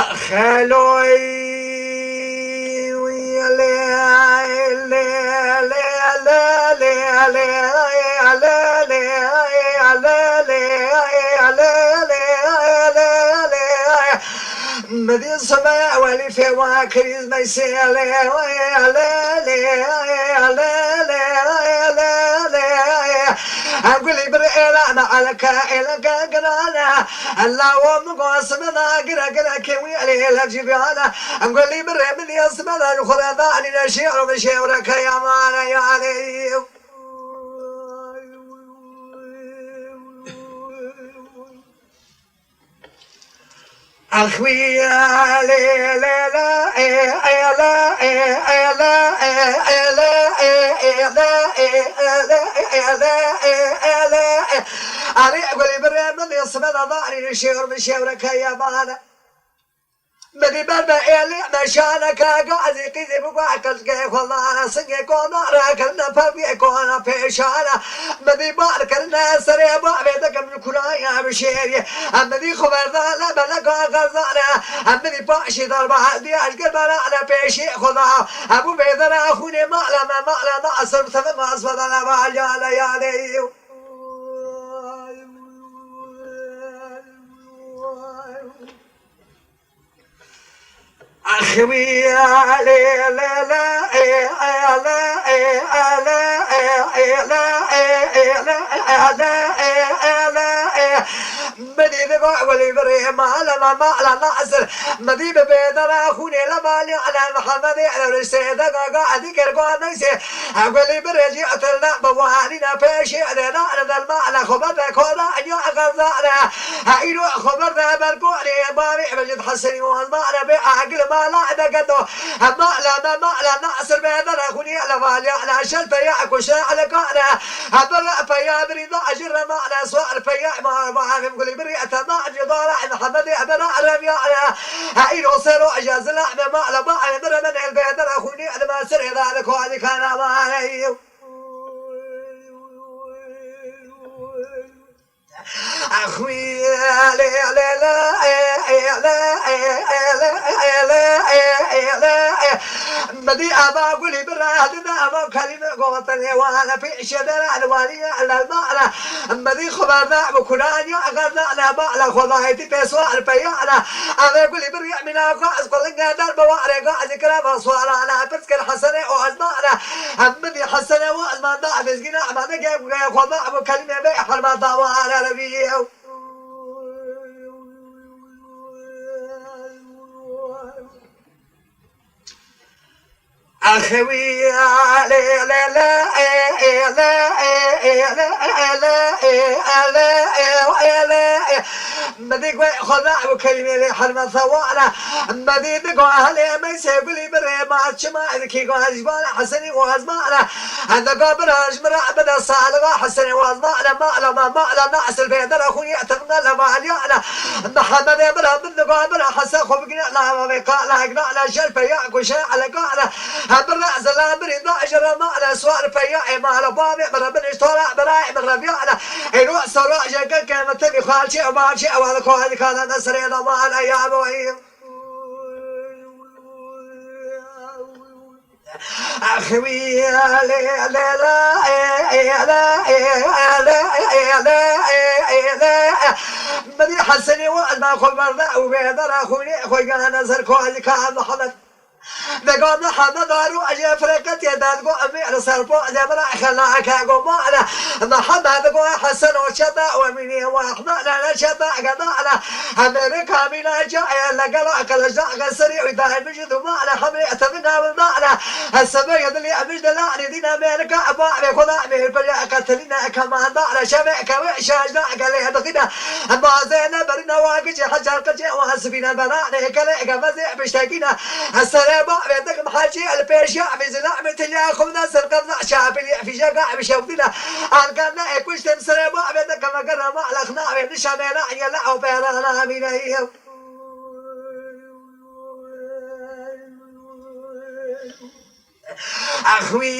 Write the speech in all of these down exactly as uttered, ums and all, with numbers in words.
Xeloy. Medî sime welî fêwa krîz meysê lê lê lê lê lê lê. Gulî bir êla me eleke êleke girane. Lawo min go simida gire gire kewî elê levcî biyane. Gulî bir rê min yê simida ji xwe re danîne şêwr bi şêwreke yamane yanê. Exwî lê lê lê ê ê lê ê ê lê ê ê lê ê ê lê ê ê lê ê ê lê ê ê lê ê. Arê gulî birê min ê simeda darî şêwr bi şêwreke yemane. Medî ber be êlê meşaneke gazî qîzî bigwa qilgê xwe mane singê kona rakirine pevgê kona pêşane. Medî bar kirine serê bavê dikim ji kuraya bi şêrî. Em medî xwe berda le beleka xezane. Em medî paşî darba hediya ji gel bera le pêşî xwe da. Em bû bêdera xûnê mala me mala me asir bi tevin asfada le baliya le yanê. Medî digo welî birê mala me mala nasir. Medî bi bêdera xûnê le balî ele Mihemedê ele riştê de gaga edî ker go meysê. Gulî birê jî etil ne bi wanî ne pêşê de ne ne delma ele xwe berde koda enya xezane. Ha îro xwe berde ber konê bavê Mecid Hesenî wan mane bê agil mala de gedo. Ha mala me mala nasir bêdera xûnê ele valî ele şel peya kuşe ele kane. Ha bir peya birî da ajir mala sual peya ma bavê Gulî birê etema ji dara Mihemedê bera reviyane. Ha îro sero ejazila me mala bavê birê me nel bêdera xûnê ele ma sirê da de koalî kana mane. Medî ava gulî bira dide ava kalîme govatene wana pêşe dera li waliye lelmana. Medî xeberda bi kuraniya xerda le bala xwedayetî pêswar peyana. Ave gulî bir yemîna xwe ez qulinge der bi warê ga ez kira va swara le pirs kir Hesenê û ezmana. Em min dî Hesenê û ezman da ez gîna emane ge xwe da bu kelîme be herba dawa le revî. Axewî lê lê lê ê ê lê ê ê lê ê lê ê lê ê lê ê lê ê. Medî guê xwe da û kelîmê lê herme sewara. Medî digo helê meysê gulî birê ma çima ez kî go ez ji bala Hesenî û ezmana. Hende go bira ji min re bide saliga Hesenê û ezmana. Mala me mala me esil bê dera xûnî etimne le maliyana. Mihemedê bira min digo bira Hesen xwe bigine lava vê qala gina le şer peya kuşe ele gana. Hem bira zila birî da ji re mala suar peya ê mala bavê bira min ji tora bira ê min reviyana. Êro sora jeke ke min tevî xalçê û mavçê ewa li koha dikana ne serê da mala ya boyî. Axwî lê lê lê ê ê lê ê ê lê ê lê ê ê lê ê. Medî Hesenî û ezma xwe berda û bê dera xûnê xwe gane ser koha dika Mihemed. Dego Mihemed aro ecê fireqetê de digo emî li ser po de bira xelake go mala. Mihemed digo Hesen o çeta û emînê we hemala le çeta gedala. Hemê bi kamîla cayê le gela qelejda qeserî û daîmî ji dumala hemê etemîna wildala. Hesebe yedilî emî ji delali dîna mêrika eba ve xweda mêr pele qetilîne kemandala şevê kewê şajda gelê dixîne. Bazê ne berîna wa gicê hecar qicê wa sibîne beranê kelê gemezê piştekîne. Serê bavê dikim hecî li pêşiya vî zila vî tiliya xwe de ser qevza şapilî fîjeka vî şewdîne. Algane e kuştim serê bavê dikim gerama lexna vê nişamê la yela ew pêrana vîne. Axwî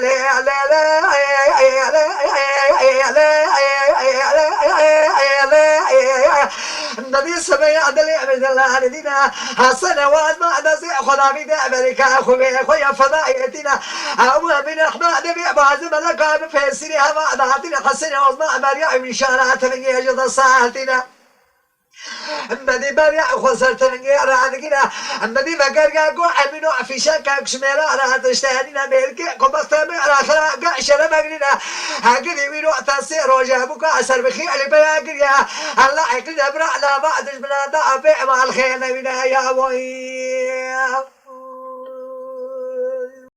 lê lê lê ê ê lê ê ê lê ê ê lê ê ê lê ê ê lê. Medî sebeyê delê Emir Delal dîne. Hesene waz ma dezê xwe davî de Amerîka xwe vê xwe ya fedayetîne. Ew Emîn Ehmed de vê bazı meleka bi pesîrî heva datîne. Hesene waz ma Emerî Emîn Şara tevingê ji de saetîne. Medî beriya xwe ser tevingê radigîne. Medî vegerge go Emîno fîşeke kişmêra ra tiştenîne mêrkê ku bexte me ra xira ge şere vegrîne. Hegirî wî ro tesê roje bûka ser bixî Elî Beya giriye. Allah ekli debra lava dijmina da apê emal xêne wîne ya woyî.